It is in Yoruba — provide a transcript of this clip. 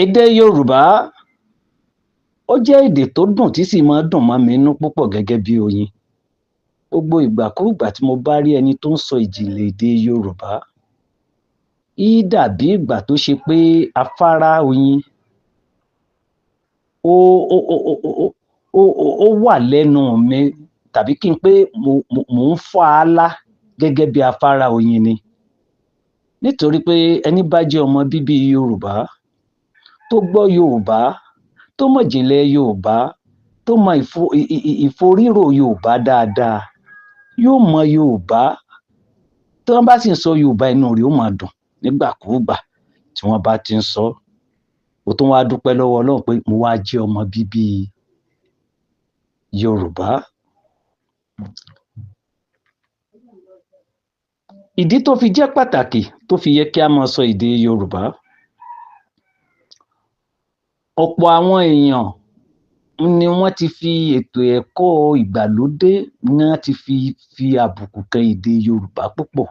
Èdè Yorùbá, ó jẹ́ èdè tó dùn tí sì máa ń dùn mọ́ mi nínú púpọ̀ gẹ́gẹ́ bí oyin. Gbogbo ìgbàkúùgbà tí mo bá rí ẹni tó ń sọ ìjìnlẹ̀ èdè Yorùbá, í dàbí ìgbà tó ṣe pé afárá oyin ó ó ó ó ó ó wà lẹ́nu mi, tàbí kí n pé mò ń fọ́ á lá gẹ́gẹ́ bí afárá oyin ni. Nítorí pé ẹní bá jẹ́ ọmọ bíbí Yorùbá, tó gbọ́ Yorùbá, tó mọ̀ ìjìnlẹ̀ Yorùbá, tó mọ ìforírò Yorùbá dáadáa, yóò mọ Yorùbá. Tí wọ́n bá sì ń sọ Yorùbá, inú rẹ̀ ó máa dùn nígbàkúùgbà tí wọ́n bá ti ń sọ ọ́. Mo tún wá dúpẹ́ lọ́wọ́ Ọlọ́run pé mo wá jẹ́ ọmọ bíbí Yorùbá. Ìdí tó fi jẹ́ pàtàkì tó fi yẹ kí á máa sọ èdè Yorùbá. Ọ̀pọ̀ àwọn èèyàn ni wọ́n ti fi ètò ẹ̀kọ́ ìgbàlódé ní wọ́n ti fi àbùkù kan èdè Yorùbá púpọ̀.